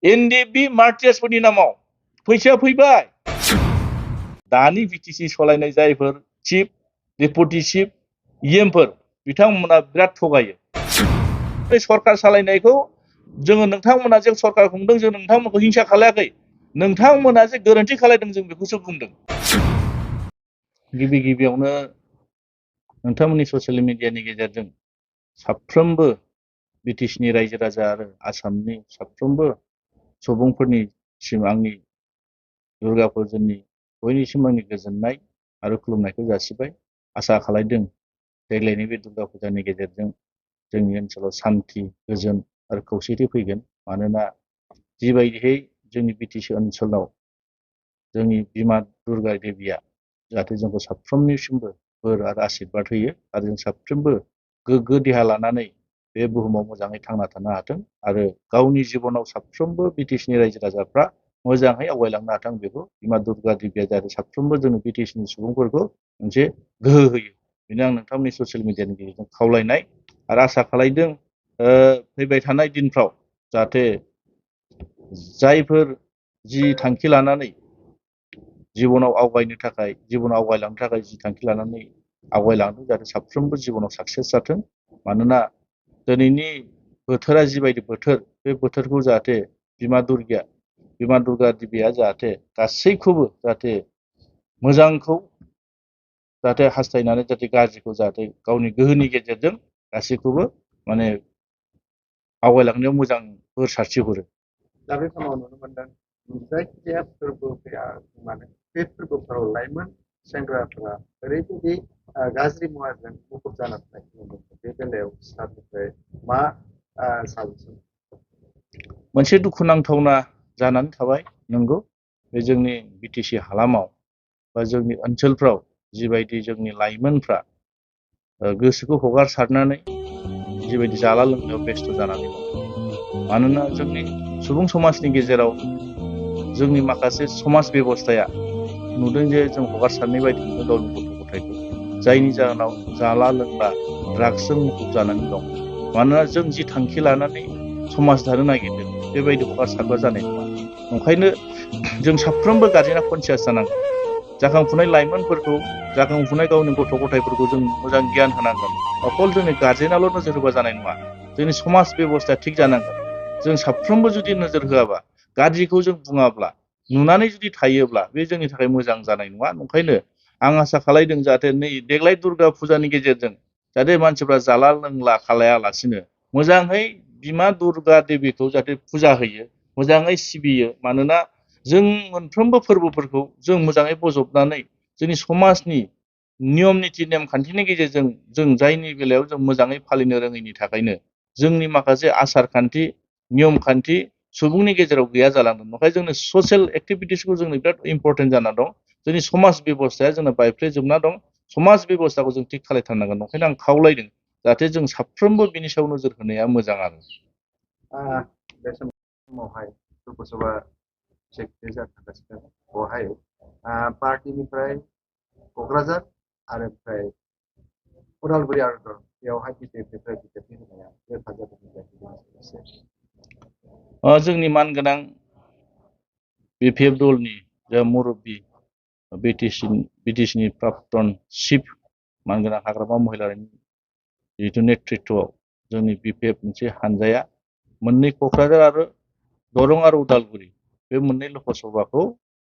NDFB मार्टियार्सफोरनि नामाव फैसा फैबाय दानि बिटिसि सलायनाय जायफोर चिफ डेपुटि चिफ इएमफोर बिथांमोना बिराद थगायो बे सरकार सालायनायखौ जोङो नोंथांमोना जे सरकार खुंदों जों नोंथांमोनखौ हिंसा खालायाखै नोंथांमोना जे गोरोन्थि खालायदों जों बेखौसो बुंदों गिबियावनो नोंथांमोननि ससियेल मिडियानि गेजेरजों साफ्रोमबो बिटिसिनि रायजो राजा आरो आसामनि साफ्रोमबो सुबुंफोरनिसिम आंनि दुर्गा फुजानि बयनिसिम आंनि गोजोननाय आरो खुलुमनायखौ जासिबाय आसा खालायदों देग्लायनि बे दुर्गा फुजानि गेजेरजों जोंनि ओनसोलाव सान्थि गोजोन आरो खौसेथि फैगोन मानोना जिबायदियै जोंनि बिटिसि ओनसोलाव जोंनि बिमा दुर्गा देबिया जाहाथे जोंखौ साफ्रोमनिसिमबो बोर आरो आशीर्बाद होयो आरो जों साफ्रोमबो गोग्गो देहा लानानै बे बुहुमाव मोजाङै थांना थानो हाथों आरो गावनि जिबनाव साफ्रोमबो बिटिसिनि रायजो राजाफ्रा मोजाङै आवगायलांनो हाथों बेखौ बिमा दुर्गा देबिया जाहाथे साफ्रोमबो जोंनि बिटिसिनि सुबुंफोरखौ मोनसे गोहो होयो बेनो आं नोंथांमोननि ससियेल मिडियानि गेजेरजों खावलायनाय आरो आसा खालायदों फैबाय थानाय दिनफ्राव जाहाथे जायफोर जि थांखि लानानै जिबनाव आवगायनो थाखाय जिबनाव आवगायलांनो थाखाय जि थांखि लानानै आवगायलांदों जाहाथे साफ्रोमबो जिबनाव साक्सेस जाथों मानोना दिनैनि बोथोरा जिबायदि बोथोर बे बोथोरखौ जाहाथे बिमा दुर्गा देबिया जाहाथे गासैखौबो जाहाथे मोजांखौ जाहाथे हास्थायनानै जाहाथे गाज्रिखौ जाहाथे गावनि गोहोनि गेजेरजों गासैखौबो माने आवगायलांनायाव मोजां बोर सारस्रिहरो दा बे समाव नुनो मोनदों जायखिजाया फोरबो फैया माने बे फोरबोफोराव लाइमोन सेंग्राफोरा ओरैबायदि गाज्रि मुवाजों मुखुब जानानै थानायखौ नुनो मोनो बे बेलायाव सारनिफ्राय मा साजेसन मोनसे दुखुनांथावना जानानै थाबाय नंगौ बे जोंनि बिटिसि हालामाव बा जोंनि ओनसोलफ्राव जिबायदि जोंनि लाइमोनफ्रा गोसोखौ हगारसारनानै जिबायदि जाला लोंनायाव बेस्थ' जानानै दं मानोना जोंनि सुबुं समाजनि गेजेराव जोंनि माखासे समाज बेबस्थाया नुदों जे जों हगारसारनाय बायदि नुदों गावनि गथ' गथायखौ जायनि जाहोनाव जाला लोंला ड्राग्सजों मुखुब जानानै दं मानोना जों जि थांखि लानानै समाज दानो नागिरदों बेबायदि हगारसारबा जानाय नङा ओंखायनो जों साफ्रोमबो गार्जेना कनसियास जानांगोन जाखांफुनाय लाइमोनफोरखौ जाखांफुनाय गावनि गथ' गथायफोरखौ जों मोजां गियान होनांगोन अकल जोंनि गार्जेनाल' नोजोर होबा जानाय नङा जोंनि समाज बेबस्थाया थिग जानांगोन जों साफ्रोमबो जुदि नोजोर होआबा गाज्रिखौ जों बुङाब्ला नुनानै जुदि थायोब्ला बे जोंनि थाखाय मोजां जानाय नङा ओंखायनो आं आसा खालायदों जाहाथे नै देग्लाय दुर्गा फुजानि गेजेरजों जाहाथे मानसिफ्रा जाला लोंला खालायालासिनो मोजाङै बिमा दुर्गा देबिखौ जाहाथे फुजा होयो मोजाङै सिबियो मानोना जों मोनफ्रोमबो फोरबोफोरखौ जों मोजाङै बजबनानै जोंनि समाजनि नियम निति नेमखान्थिनि गेजेरजों जों जायनि बेलायाव जों मोजाङै फालिनो रोङैनि थाखायनो जोंनि माखासे आसार खान्थि नियम खान्थि सुबुंनि गेजेराव गैया जालांदों ओंखायनो जोंनि ससियेल एक्टिभिटिसखौ जोंनो बिराद इम्परटेन्ट जाना दं जोंनि समाज बेबस्थाया जोंना बायफ्लेजोबना दं समाज बेबस्थाखौ जों थिग खालायथारनांगोन ओंखायनो आं खावलायदों जाहाथे जों साफ्रोमबो बिनि सायाव नोजोर होनाया मोजां आरो बे समावहाय लोकसभा सेक्रेटारि जागासिनो बेवहाय पार्टिनिफ्राय क'क्राझार आरो ओमफ्राय उदालगुरि आरो बेयावहाय बिजेपिनिफ्राय बिजेपि होनाया हेफाजाब जोंनि मानगोनां बिपिएफ दलनि जा मुरब्बी बिटिसिनि प्राक्तन चिफ मानगोनां हाग्रामा महिलारिनि जिहेतु नेतृत्वआव जोंनि बिपिएफ मोनसे हानजाया मोननै क'क्राझार आरो दरं आरो उदालगुरि बे मोननै लकसभाखौ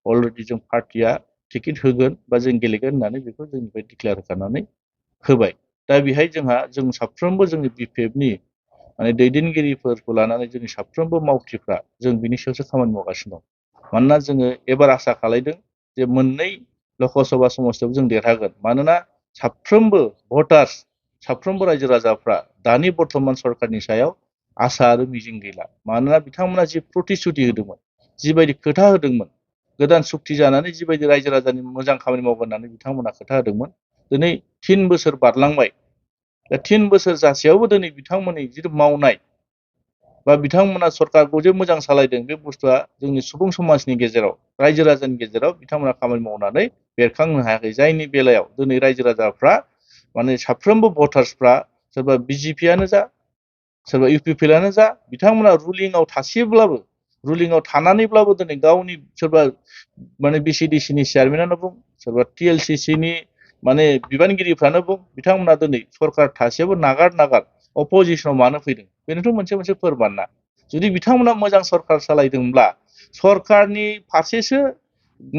अलरेडि जों पार्टिया टिकेट होगोन बा जों गेलेगोन होननानै बेखौ जोंनिफ्राय डिक्लेयार खालामनानै होबाय दा बेहाय जों साफ्रोमबो जोंनि बिपिएफनि माने दैदेनगिरिफोरखौ लानानै जोंनि साफ्रोमबो मावथिफ्रा जों बिनि सायावसो खामानि मावगासिनो दं मानोना जोङो एबार आसा खालायदों जे मोननै लकसभा समस्तियाव जों देरहागोन मानोना साफ्रोमबो भटार्स साफ्रोमबो रायजो राजाफ्रा दानि बर्तमान सरकारनि सायाव आसा आरो मिजिं गैला मानोना बिथांमोना जि प्रतिश्रुति होदोंमोन जिबायदि खोथा होदोंमोन गोदान सुक्ति जानानै जिबायदि रायजो राजानि मोजां खामानि मावगोन होननानै बिथांमोना खोथा होदोंमोन दिनै 3 बोसोर बारलांबाय दा 3 बोसोर जासेयावबो दिनै बिथांमोननि जिथु मावनाय बा बिथांमोना सरकारखौ जे मोजां सालायदों बे बुस्थुआ जोंनि सुबुं समाजनि गेजेराव रायजो राजानि गेजेराव बिथांमोना खामानि मावनानै बेरखांनो हायाखै जायनि बेलायाव दिनै रायजो राजाफ्रा माने साफ्रोमबो भटार्सफ्रा सोरबा बिजेपियानो जा सोरबा इउपिपिएलआनो जा बिथांमोना रुलिंआव थासेब्लाबो रुलिंआव थानानैब्लाबो दिनै गावनि सोरबा माने बिसिडिसिनि चेयारमेनानो बुं सोरबा टिएलसिसिनि माने बिबानगिरिफ्रानो बुं बिथांमोना दिनै सरकार थासेयावबो नागार अपोजिशनाव मानो फैदों बेनोथ' मोनसे फोरमान ना जुदि बिथांमोना मोजां सरकार सालायदोंब्ला सरकारनि फारसेसो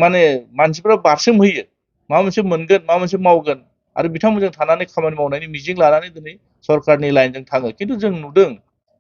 माने मानसिफ्रा बारसोम होयो माबा मोनसे मोनगोन माबा मोनसे मावगोन आरो बिथांमोनजों थानानै खामानि मावनायनि मिजिं लानानै दिनै सरकारनि लाइनजों थाङो खिन्थु जों नुदों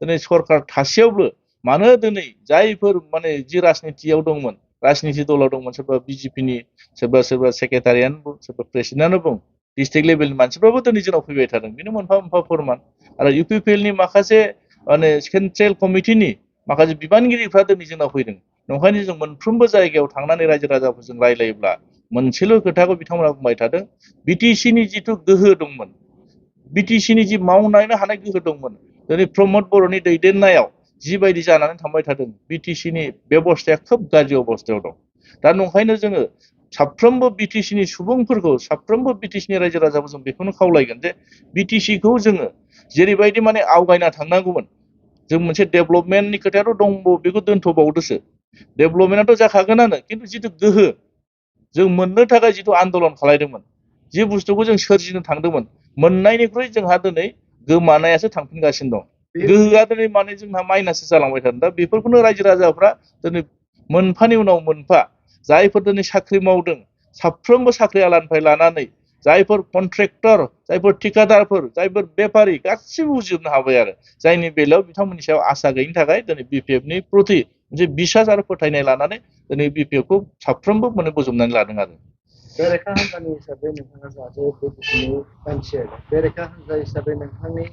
दिनै सरकार थासेयावबो मानो दिनै जायफोर माने जि राजनितियाव दंमोन राजनिति दलाव दंमोन सोरबा बिजेपिनि सोरबा सेक्रेटारियानो बुं सोरबा प्रेसिडेन्टआनो बुं डिस्ट्रिक्ट लेभेलनि मानसिफ्राबो दिनै जोंनाव फैबाय थादों बेनो मोनफा फोरमान आरो इउपिपिएलनि माखासे माने सेन्ट्रेल कमिटिनि माखासे बिबानगिरिफ्रा दिनै जोंनाव फैदों नंखायनो जों मोनफ्रोमबो जायगायाव थांनानै रायजो राजाफोरजों रायलायोब्ला मोनसेल' खोथाखौ बिथांमोना बुंबाय थादों बिटिसिनि जिथु गोहो दंमोन बिटिसिनि जि मावनो हानाय गोहो दंमोन दिनै प्रमद बर'नि दैदेननायाव जिबायदि जानानै थांबाय थादों बिटिसिनि बेबस्थाया खोब गाज्रि अबस्थायाव दं दा नंखायनो जोङो साफ्रोमबो बिटिसिनि सुबुंफोरखौ साफ्रोमबो बिटिसिनि रायजो राजाखौ जों बेखौनो खावलायगोन जे बिटिसिखौ जोङो जेरैबायदि माने आवगायना थांनांगौमोन जों मोनसे डेभलपमेन्टनि खोथायाथ' दंबावो बेखौ दोनथ'बावदोसो डेभलपमेन्टआथ' जाखागोनानो खिन्थु जिथु गोहो जों मोननो थाखाय जिथु आन्दलन खालायदोंमोन जि बुस्थुखौ जों सोरजिनो थांदोंमोन मोननायनिख्रुइ जोंहा दिनै गोमानायासो थांफिनगासिनो दं गोहोआ दिनै माने जोंहा माइनाससो जालांबाय थादों दा बेफोरखौनो रायजो राजाफ्रा दिनै मोनफानि उनाव मोनफा जायफोर दिनै साख्रि मावदों साफ्रोमबो साख्रि आलानिफ्राय लानानै जायफोर कन्ट्रेक्टर जायफोर ठिकादारफोर जायफोर बेफारि गासिबो बुजिजोबनो हाबाय आरो जायनि बेलायाव बिथांमोननि सायाव आसा गैयिनि थाखाय दिनै बिपिएफनि प्रति मोनसे बिसास आरो फोथायनाय लानानै दिनै बिपिएफखौ साफ्रोमबो माने बोजबनानै लादों आरो बेरेखा हान्जानि हिसाबै नोंथाङा जाहाथे बिटिसिनि मानसि बेरेखा हान्जा हिसाबै नोंथांनि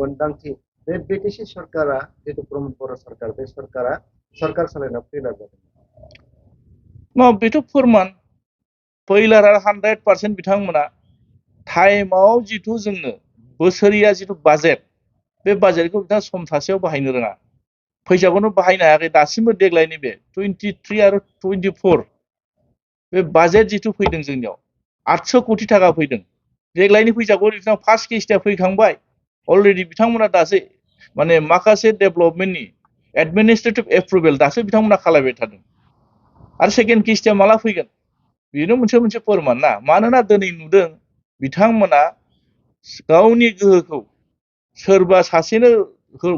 मोनदांथि बे बिटिसि सरकारा जितु प्रमद बर' सरकार बे सरकारा सरकार सालायनायाव फैलार जादों बेथ' फोरमान फैलार 100% बिथांमोना टाइमाव जिथु जोंनो बोसोरिया जिथु बाजेट बे बाजेटखौ बिथाङा सम थासेयाव बाहायनो रोङा फैसाखौनो बाहायनो हायाखै दासिमबो देग्लायनि बे 23 आरो 24 बे बाजेट जिथु फैदों जोंनियाव 800 कोटी थाखा फैदों देग्लायनि फैसाखौ बिथाङा फार्स्ट किस्तिया फैखांबाय अलरेडि बिथांमोना दासो माने माखासे डेभलपमेन्टनि एडमिनिस्ट्रेटिभ एप्रुभेल दासो बिथांमोना खालायबाय थादों आरो सेकेन्ड किस्तिया माला फैगोन बेनो मोनसे फोरमान ना मानोना दिनै नुदों बिथांमोना गावनि गोहोखौ सोरबा सासेनो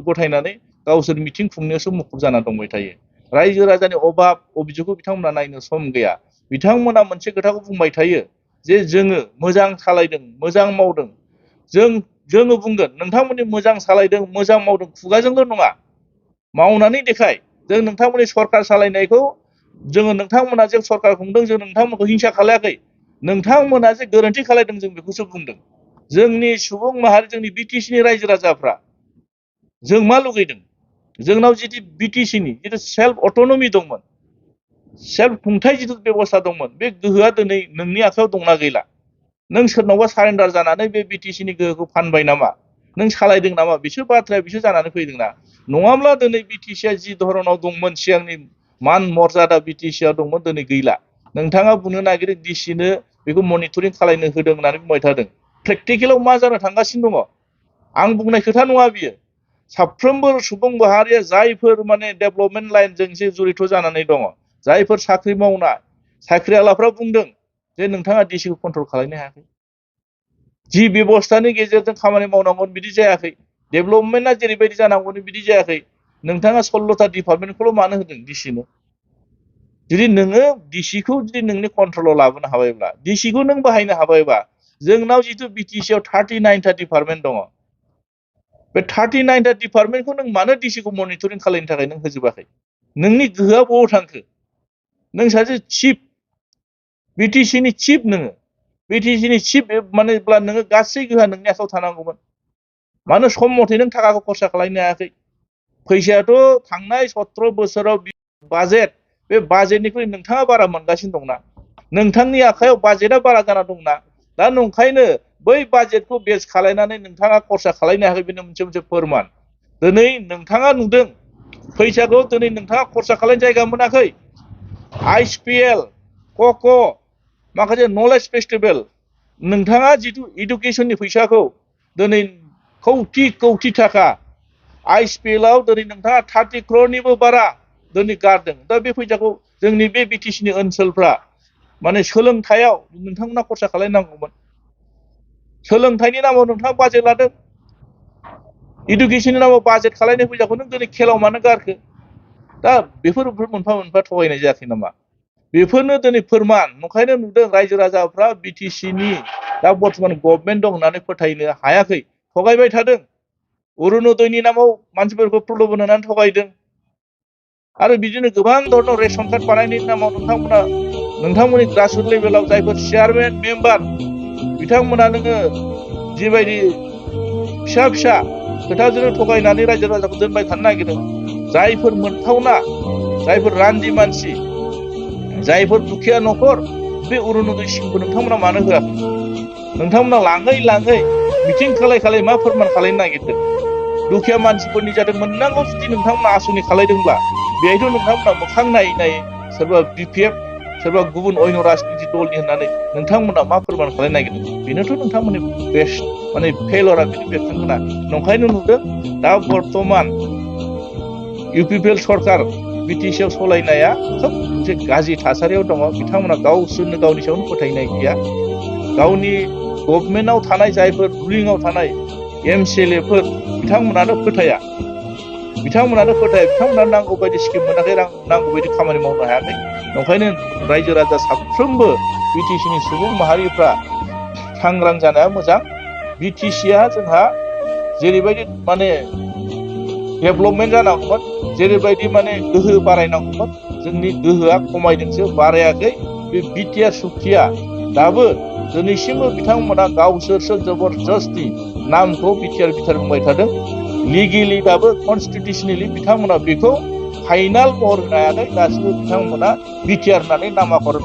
गथायनानै गावसोर मिटिं खुंनायावसो मुखुब जाना दंबाय थायो रायजो राजानि अभाब अभियोगखौ बिथांमोना नायनो सम गैया बिथांमोना मोनसे खोथाखौ बुंबाय थायो जे जोङो मोजां सालायदों मोजां मावदों जोङो बुंगोन नोंथांमोननि मोजां सालायदों मोजां मावदों खुगाजोंल' नङा मावनानै देखाय जों नोंथांमोननि सरकार सालायनायखौ जोङो नोंथांमोना जे सरकार खुंदों जों नोंथांमोनखौ हिंसा खालायाखै नोंथांमोना जे गोरोन्थि खालायदों जों बेखौसो बुंदों जोंनि सुबुं माहारि जोंनि बिटिसिनि रायजो राजाफ्रा जों मा लुगैदों जोंनाव जितु बिटिसिनि जितु सेल्फ अट'नमि दंमोन सेल्फ खुंथाय जितु बेबस्था दंमोन बे गोहोआ दिनै नोंनि आखायाव दंना गैला नों सोरनावबा सारेन्डार जानानै बे बिटिसिनि गोहोखौ फानबाय नामा नों सालायदों नामा बिसोर बाथ्राया बिसोर जानानै फैदोंना नङाब्ला दिनै बिटिसिआ जि धरनाव दंमोन सिगांनि मान मर्यादा बिटिसिआव दंमोन दिनै गैला नोंथाङा बुंनो नागिरो डिसिनो बेखौ मनिटरिं खालायनो होदों होननानै बुंबाय थादों प्रेक्टिकेलाव मा जानो थांगासिनो दङ आं बुंनाय खोथा नङा बियो साफ्रोमबो सुबुं माहारिया जायफोर माने डेभलपमेन्ट लाइनजों जे जड़ित जानानै दङ जायफोर साख्रि मावनाय साख्रिआवलाफ्रा बुंदों जे नोंथाङा डिसिखौ कन्ट्रल खालामनो हायाखै जि बेबस्थानि गेजेरजों खामानि मावनांगौन बिदि जायाखै डेभलपमेन्टआ जेरैबायदि जानांगौन बिदि जायाखै नोंथाङा 16टा डिपार्टमेन्टखौल' मानो होदों डिसिनो जुदि नोङो डिसिखौ जुदि नोंनि कन्ट्रलाव लाबोनो हाबायब्ला डिसिखौ नों बाहायनो हाबायबा जोंनाव जितु बिटिसिआव 39टा डिपार्टमेन्ट दङ बे 39टा डिपार्टमेन्टखौ नों मानो डिसिखौ मनिटरिं खालामनो थाखाय नों होजोबाखै नोंनि गोहोआ बबाव थांखो नों सासे चिफ बिटिसिनि चिफ नोङो बिटिसिनि चिफ मानेब्ला नोङो गासै गोहोआ नोंनि आखायाव थानांगौमोन मानो सम मथे नों थाखाखौ खरसा खालामनो हायाखै फैसायाथ' थांनाय 17 बोसोराव बाजेट बे बाजेटनिख्रुइ नोंथाङा बारा मोनगासिनो दंना नोंथांनि आखायाव बाजेटआ बारा जाना दंना दा नंखायनो बै बाजेटखौ बेस खालायनानै नोंथाङा खरसा खालामनो हायाखै बेनो मोनसे फोरमान दिनै नोंथाङा नुदों फैसाखौ दिनै नोंथाङा खरसा खालामनो जायगा मोनाखै आइसपिएल कक' माखासे नलेज फेस्टिभेल नोंथाङा जितु इडुकेसननि फैसाखौ दिनै कौटि थाखा आइसपिएलआव दिनै नोंथाङा 30 crore बारा दिनै गारदों दा बे फैसाखौ जोंनि बे बिटिसिनि ओनसोलफ्रा माने सोलोंथायाव नोंथांमोना खरसा खालामनांगौमोन सोलोंथाइनि नामाव नोंथाङा बाजेट लादों इडुकेसननि नामाव बाजेट खालामनाय फैसाखौ नों दिनै खेलाव मानो गारखो दा बेफोर मोनफा मोनफा थगायनाय जायाखै नामा बेफोरनो दिनै फोरमान नंखायनो नुदों रायजो राजाफ्रा बिटिसिनि दा बर्तमान गभर्नमेन्ट दं होननानै फोथायनो हायाखै थगायबाय थादों अरुणोदयनि नामाव मानसिफोरखौ प्रलोभन होनानै थगायदों आरो बिदिनो गोबां धरनाव रेशन कार्ड बानायनायनि नामाव नोंथांमोननि ग्रासरुट लेभेलाव जायफोर चेयारमेन मेम्बार बिथांमोना नोङो जिबायदि फिसा फिसा खोथाजोंनो थगायनानै रायजो राजाखौ दोनबाय थानो नागिरदों जायफोर मोनथावना जायफोर रान्दि मानसि जायफोर दुखिया न'खर बे अरुणोदय स्किमखौ नोंथांमोना मानो होआखै नोंथांमोना लाङै लाङै मिटिं खालाय मा फोरमान खालामनो नागिरदों दुखिया मानसिफोरनि जाहाथे मोननांगौ जुदि नोंथांमोना आसनि खालायदोंब्ला बेहायथ' नोंथांमोना मोखां नायै नायै सोरबा बिपिएफ सोरबा गुबुन अन्य राजनिति दलनि होननानै नोंथांमोना मा फोरमान खालामनो नागिरदों बेनोथ' नोंथांमोननि बेस्ट माने फेलरा बेनो बेरखांगोना नंखायनो नुदों दा बर्तमान इउपिपिएल सरकार बिटिसिआव सलायनाया खोब मोनसे गाज्रि थासारियाव दङ बिथांमोना गावसोरनो गावनि सायावनो फोथायनाय गैया गावनि गभर्नमेन्टआव थानाय जायफोर रुलिंआव थानाय एमसिएलएफोर बिथांमोनानो फोथाया बिथांमोना नांगौ बायदि स्किम मोनाखै नांगौ बायदि खामानि मावनो हायाखै नंखायनो रायजो राजा साफ्रोमबो बिटिसिनि सुबुं माहारिफ्रा सांग्रां जानाया मोजां बिटिसिआ जोंहा जेरैबायदि माने डेभेलपमेन्ट जानांगौमोन जेरैबायदि माने गोहो बारायनांगौमोन जोंनि गोहोआ खमायदोंसो बारायाखै बे बिटिआर सुक्तिया दाबो दिनैसिमबो बिथांमोना गावसोरसो जबरदस्ति नामखौ बिटिआर बुंबाय थादों लिगेलि दाबो कनस्टिटिउसनेलि बिथांमोना बेखौ फाइनाल महर होनो हायाखै दासिमबो बिथांमोना बिटिआर होननानै नामाकरण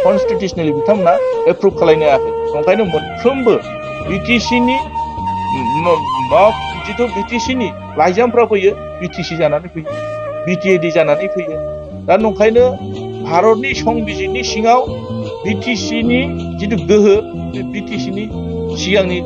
कनस्टिटिउसनेलि बिथांमोना एप्रुभ खालामनो हायाखै ओंखायनो मोनफ्रोमबो बिटिसिनि जिथु बिटिसिनि लाइजामफ्रा फैयो बिटिसि जानानै फैयो बिटिएडि जानानै फैयो दा नंखायनो भारतनि संबिजिरनि सिङाव बिटिसिनि जिथु गोहो बे बिटिसिनि सिगांनि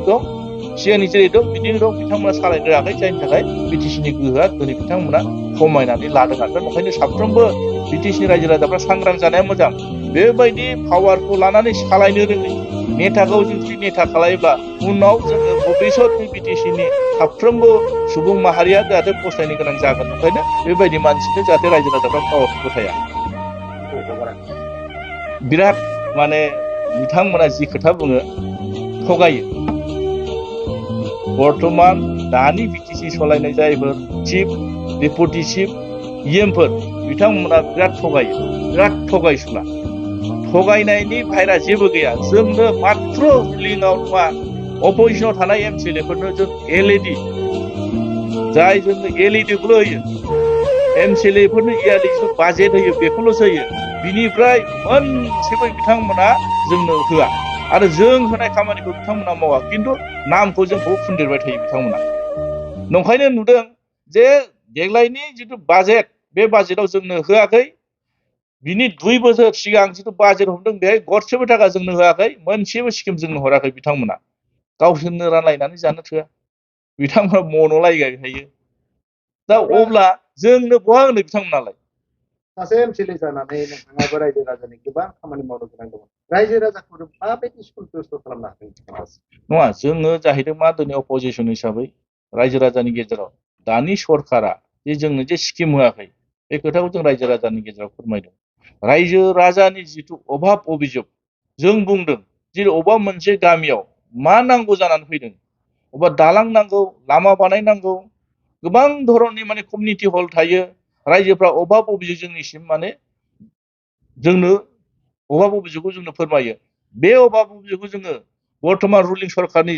जेरै दं बिदिनो दं बिथांमोना सालायनो रोङाखै जायनि थाखाय बिटिसिनि गोहोआ दिनै बिथांमोना खमायनानै लादों आरो ओंखायनो साफ्रोमबो बिटिसिनि रायजो राजाफ्रा सांग्रां जानाया मोजां बेबायदि पावारखौ लानानै सालायनो रोङै नेताखौ जों जुदि नेता खालायोब्ला उनाव जोङो भबिष्यतनि बिटिसिनि साफ्रोमबो सुबुं माहारिया जाहाथे फस्थायनो गोनां जागोन ओंखायनो बेबायदि मानसिनो जाहाथे रायजो राजाफ्रा पावारखौ फोथाया बिराद माने बिथांमोना जि खोथा बुङो थगायो बर्तमान दानि बिटिसि सलायनाय जायफोर चिफ डेपुटि चिफ इएमफोर बिथांमोना बिराद थगायो बिराद थगायसुला थगायनायनि बाहेरा जेबो गैया जोंनो मात्र रुलिंआव नङा अपोजिशनाव थानाय एमसिएलएफोरनो जों एलइडि जाय जोंनो एलइडिखौल' होयो एमसिएलएफोरनो इयारलि बाजेट होयो बेखौल'सो होयो बिनिफ्राय मोनसेबो बिथांमोना जोंनो होआ आरो जों होनाय खामानिखौ बिथांमोना मावा खिन्थु नामखौ जोंखौ फुनदेरबाय थायो बिथांमोना नंखायनो नुदों जे देग्लायनि जिथु बाजेट बे बाजेटआव जोंनो होआखै बिनि 2 बोसोर सिगां जिथु बाजेट हरदों बेहाय गरसेबो थाखा जोंनो होआखै मोनसेबो स्किम जोंनो हराखै बिथांमोना गावसोरनो रानलायनानै जानो थोआ बिथांमोना मन'लायगाय थायो दा अब्ला जोंनो बहा होनो बिथांमोनालाय सासे एमसिएलए जानानै नोंथाङाबो रायजो राजानि गोबां खामानि मावनो गोनां दङ रायजो राजाखौ माबायदि सन्तुष्ट खालामनो हागोन नङा जोङो जाहैदों मा दिनै अपोजिशन हिसाबै रायजो राजानि गेजेराव दानि सरकारा जे जोंनो जे स्किम होआखै बे खोथाखौ जों रायजो राजानि गेजेराव फोरमायदों रायजो राजानि जिथु अभाब अभियोग जों बुंदों जे अबा मोनसे गामियाव मा नांगौ जानानै फैदों अबा दालां नांगौ लामा बानायनांगौ गोबां धरननि माने कमिउनिटि हल थायो रायजोफ्रा अभाब अभियोग जोंनिसिम माने जोंनो अभाब अभियोगखौ जोंनो फोरमायो बे अभाब अभियोगखौ जोङो बर्तमान रुलिं सरकारनि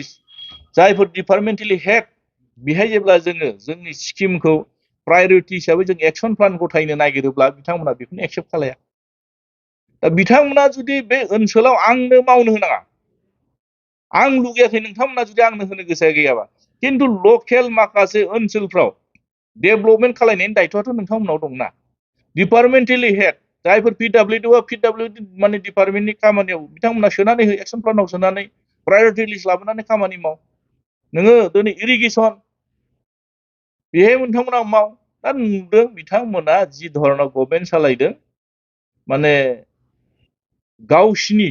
जायफोर डिपार्टमेन्टेलि हेड बेहाय जेब्ला जोङो जोंनि स्किमखौ प्रायरिटि हिसाबै जों एक्सन प्लान गथायनो नागिरोब्ला बिथांमोना बेखौनो एक्सेप्ट खालाया दा बिथांमोना जुदि बे ओनसोलाव आंनो मावनो होनाङा आं लुगैयाखै नोंथांमोना जुदि आंनो होनो गोसो गैयाबा खिन्थु लकेल माखासे ओनसोलफ्राव डेभेलपमेन्ट खालायनायनि दायथ'आथ' नोंथांमोनाव दंना डिपार्टमेन्टेलि हेड जायफोर पिडब्लिउडि माने डिपार्टमेन्टनि खामानियाव बिथांमोना सोनानै हो एक्सन प्लानाव सोनानै प्रायरिटि लिस्ट लाबोनानै खामानि माव नोङो दिनै इरिगेसन बेहाय नोंथांमोना माव दा नुदों बिथांमोना जि धरनाव गभर्नमेन्ट सालायदों माने गावसिनि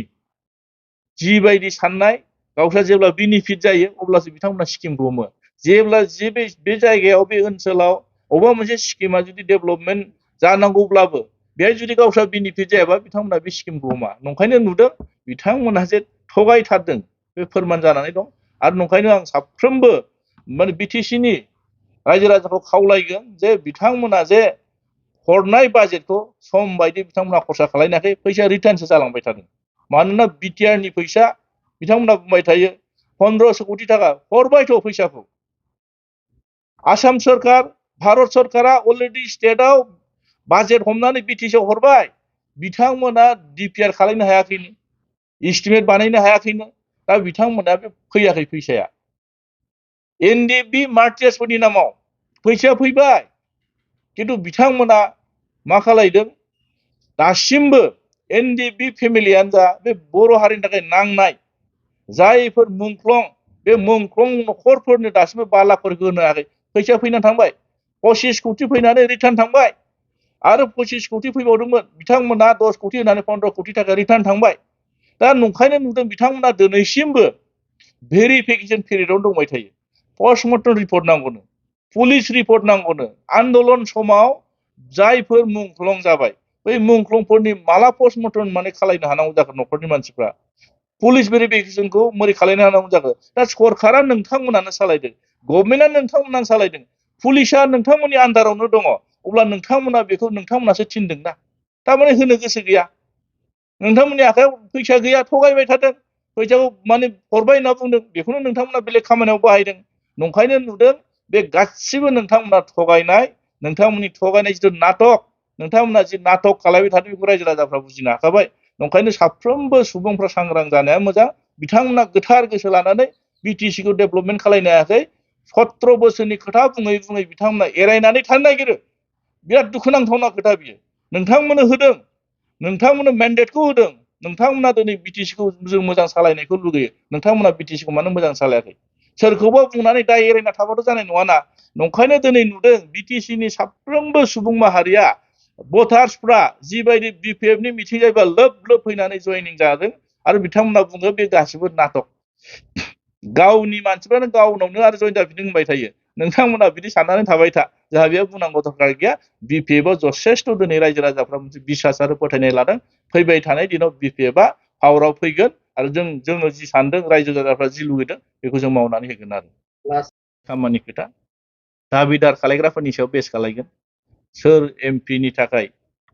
जिबायदि साननाय गावस्रा जेब्ला बेनिफिट जायो अब्लासो बिथांमोना स्किमखौ हमो जेब्ला जे बे जायगायाव बे ओनसोलाव अबेबा मोनसे स्किमा जुदि डेभेलपमेन्ट जानांगौब्लाबो बेहाय जुदि गावस्रा बेनिफिट जायाबा बिथांमोना बे स्किमखौ हमा नंखायनो नुदों बिथांमोनहा जे थगायथारदों बे फोरमान जानानै दं आरो नंखायनो आं साफ्रोमबो माने बिटिसिनि रायजो राजाखौ खावलायगोन जे बिथांमोना जे हरनाय बाजेटखौ सम बायदि बिथांमोना खरसा खालायनायाखै फैसा रिटार्नसो जालांबाय थादों मानोना बिटिआरनि फैसा बिथांमोना बुंबाय थायो 1500 कोटी टाका हरबायथ' फैसाखौ आसाम सरकार भारत सरकारा अलरेडि स्टेटआव बाजेट हमनानै बिटिसिआव हरबाय बिथांमोना डिपिआर खालामनो हायाखैनो एस्टिमेट बानायनो हायाखैनो दा बिथांमोना बे फैयाखै फैसाया एनडिएफबि मार्टियार्सफोरनि नामाव फैसाया फैबाय किन्तु बिथांमोना मा खालायदों दासिमबो एनडिएफबि फेमिलियानो जा बे बर' हारिनि थाखाय नांनाय जायफोर मुंख्लं बे मुंख्लं नखरफोरनो दासिमबो 5 लाखफोर होनो हायाखै फैसा फैनानै थांबाय 25 कोटी फैनानै रिटार्न थांबाय आरो 25 कोटी फैबावदोंमोन बिथांमोना 10 कोटी होनानै 15 कोटी टाका रिटार्न थांबाय दा नंखायनो नुदों बिथांमोना दिनैसिमबो भेरिफिकेसन पिरियडआव दंबाय थायो पस्टमर्टम रिपर्ट नांगौनो पुलिस रिपर्ट नांगौनो आन्दोलन समाव जायफोर मुंख्लं जाबाय बै मुंख्लंफोरनि माला पस्टमर्टम माने खालायनो हानांगौ जाखो नखरनि मानसिफ्रा पुलिस भेरिफिकेसनखौ मोरै खालायनो हानांगौ जाखो दा सरकारा नोंथांमोनानो सालायदों गभर्नमेन्टआ नोंथांमोनानो सालायदों पुलिसआ नोंथांमोननि आन्दारावनो दङ अब्ला नोंथांमोना बेखौ नोंथांमोनासो थिनदोंना थारमाने होनो गोसो गैया नोंथांमोननि आखायाव फैसा गैया थगायबाय थादों फैसाखौ माने हरबाय होनना बुंदों बेखौनो नोंथांमोना बेलेग खामानियाव बाहायदों नंखायनो नुदों बे गासिबो नोंथांमोना थगायनाय नोंथांमोननि थगायनाय जिथु नाटक नोंथांमोना जि नाटक खालामबाय थादों बेखौ रायजो राजाफ्रा बुजिनो हाखाबाय नंखायनो साफ्रोमबो सुबुंफ्रा सांग्रां जानाया मोजां बिथांमोना गोथार गोसो लानानै बिटिसिखौ डेभेलपमेन्ट खालायनो हायाखै 17 बोसोरनि खोथा बुङै बुङै बिथांमोना एरायनानै थानो नागिरो बिराद दुखुनांथावना खोथा बियो नोंथांमोननो होदों नोंथांमोननो मेन्डेटखौ होदों नोंथांमोना दिनै बिटिसिखौ जों मोजां सालायनायखौ लुगैयो नोंथांमोना बिटिसिखौ मानो मोजां सालायाखै सोरखौबा बुंनानै दा एरायना थाबाथ' जानाय नङाना नंखायनो दिनै नुदों बिटिसिनि साफ्रोमबो सुबुं माहारिया भटार्सफ्रा जिबायदि बिपिएफनि मिटिं जायोबा लोब लोब फैनानै जयनिं जादों आरो बिथांमोना बुङो बे गासिबो नाटक गावनि मानसिफ्रानो गावनावनो आरो जयन जाफिनदों होनबाय थायो नोंथांमोना बिदि साननानै थाबाय था जोंहा बेयाव बुंनांगौ दरकार गैया बिपिएफआव जथेस्थ' दिनै रायजो राजाफ्रा मोनसे बिसास आरो फोथायनाय लादों फैबाय थानाय दिनाव बिपिएफआ पावाराव फैगोन आरो जोङो जि सानदों रायजो राजाफ्रा जि लुगैदों बेखौ जों मावनानै होगोन आरो खामानि खोथा दाबिदार खालायग्राफोरनि सायाव बेस खालायगोन सोर एमपिनि थाखाय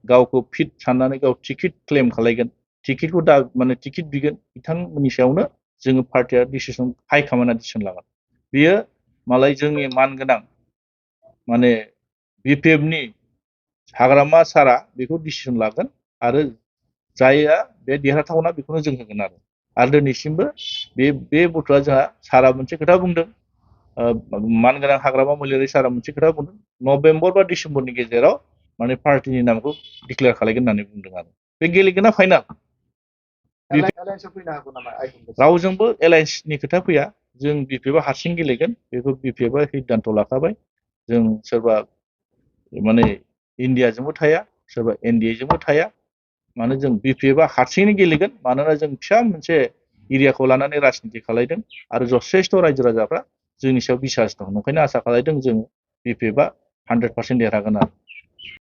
गावखौ फिट साननानै गाव टिकेट क्लेम खालायगोन टिकेटखौ दा माने टिकेट बिगोन बिथांमोननि सायावनो जोङो पार्टिया डिसिसन हाइकमान्डआ डिसिसन लागोन बेयो मालाय जोंनि मानगोनां माने बिपिएफनि हाग्रामा सारा बेखौ डिसिसन लागोन आरो जायआ बे देरहाथावना बेखौनो जों होगोन आरो दिनैसिमबो बे बुथुआ जोंहा सारा मोनसे खोथा बुंदों मानगोनां हाग्रामा महिलारि सारा मोनसे खोथा बुंदों नभेम्बर बा डिसेम्बरनि गेजेराव माने पार्टिनि नामखौ डिक्लेयार खालायगोन होननानै बुंदों आरो बे गेलेगोना फाइनाल रावजोंबो एलायन्सनि खोथा फैया जों बिपिएफआ हारसिं गेलेगोन बेखौ बिपिएफआ सिद्धान्त लाखाबाय जों सोरबा माने इन्डियाजोंबो थाया सोरबा एनडिएजोंबो थाया माने जों बिपिएफआ हारसिङैनो गेलेगोन मानोना जों फिसा मोनसे एरियाखौ लानानै राजनिति खालायदों आरो जथेस्थ' रायजो राजाफ्रा जोंनि सायाव बिसास दं नंखायनो आसा खालायदों जों बिपिएफआ 100% देरहागोन आरो